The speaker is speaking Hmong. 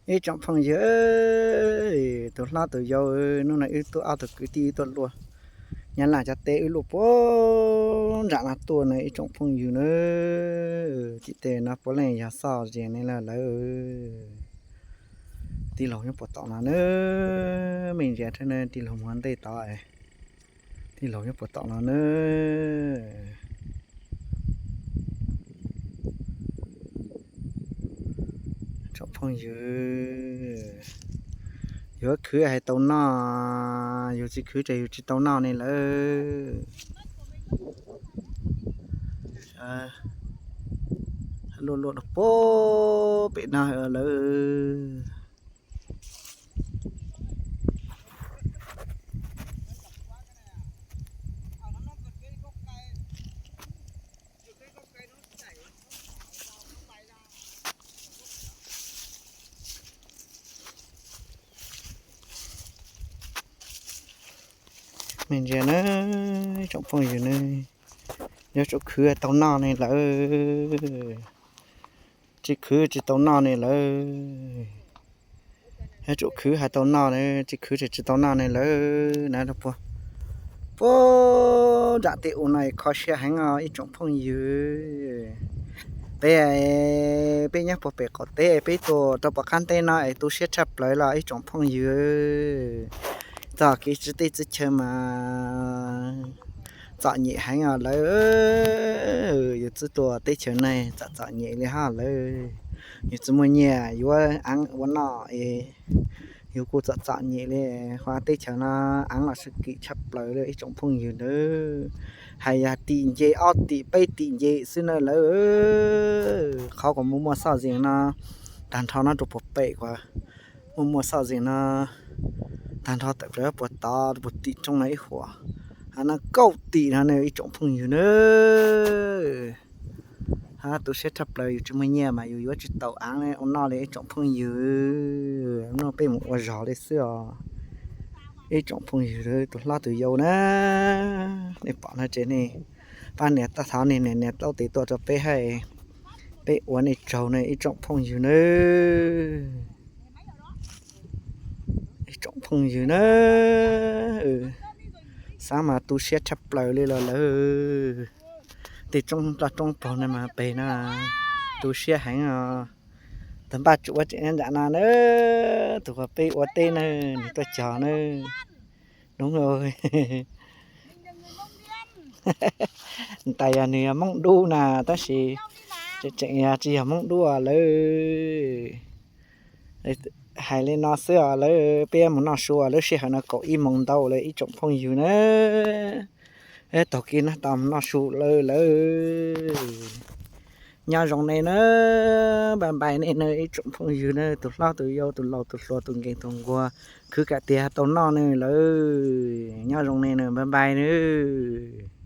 Ib tsoom phooj ywg, tus hlob tus yau, hnub no wb tuaj ob tug kwv tij wb tuaj luaj Nyab Laj cov teb, wb luaj puag nram no tuaj na ib tsoom phooj ywg na. Tim tej no puav leej yog Xoj Zis ne lawv. Tij laug nyob puag tom no na, me ntsis thiab na, tij laug mus ua ntej tod. Tij laug nyob puag tom no na. Tsoom phooj ywg, yus khwv hais tau noj, yus tsis khwv ces yus tsis tau noj ne lawv. Luaj luaj rau puag pem no lawv. Me ntsis na, tsoom phooj ywg ne, yuav tsum khwv tau noj ne lawv. Tsis khwv tsis tau noj ne lawv. Yuav tsum khwv hais tau noj ne, tsis khwv ces tsis tau noj ne lawv na. Puag, puag nram tej u no kho siab heev os ib tsoom phooj ywg. Peb, peb nyob puag pem qaum teb, peb tuaj rau pem qab teb no es tu siab tshaj plaws los ib tsoom phooj ywg. Txoj kev txi teb txi chaw mas txom nyem heev os lawv. Yus twb tuaj teb chaws neeg txom txom nyem li hos lawv. Yus tsis muaj nyiaj yuav eev ua noj es yus kuj txom txom nyem li. Ho teb chaws no eev los sib kim tshaj plaws li ib tsoom phooj ywg nawb. Hais yog tim nce ob tim peb tim nce xwb na lawv. Qhov kuv mus muag Xoj Zis no, tag nrho no rau puag pem kuv mus muag Xoj Zis no, tag nrho tawm plaws puag tod rau puag tim roob no ib huam. Hos no kaum tim no ne ib tsoom phooj ywg nawb. Hos tu siab tshaj plaws, yus tsis muaj nyiaj mas yus yuav tsis tau eev ua noj li ib tsoom phooj ywg. Hnub no peb mus ua zog li xwb os. Ib tsoom phooj ywg, tus hlob tus yau na, nej pom no ces nej pab nias tau, thov nej nias taub tes tuaj rau peb hais, peb ua nej tsaug ne ib tsoom phooj ywg nawb. Ib tsoom phooj ywg na, xav mas tu siab tshaj plaws li los lawv. Tej roob loj roob pog no mas pem no tu siab heev os. Tus npaj tsum ua tseem nyob nram no na, tus uas peb ua teb na, nws tuaj cog na. Doob, ntais yog nws yog Hmoob Dub na, tab sis tseem tseem yog tsis yog Hmoob Dub lawv. Hais li no xwb os lawv, peb mus noj su lawv, sij hawm no kaum ib moos ntau lawm ib tsoom phooj ywg na. Taug kev no tau mus noj su lawv lawv. Nyob zoo nej na, npaj npais nej na ib tsoom phooj ywg na, tus hlob tus yau, tus laus tus hluas, tus nkeeg tus nquag, khwv kam tiag tau noj ne lawv. Nyob zoo nej na, npaj npais nawb.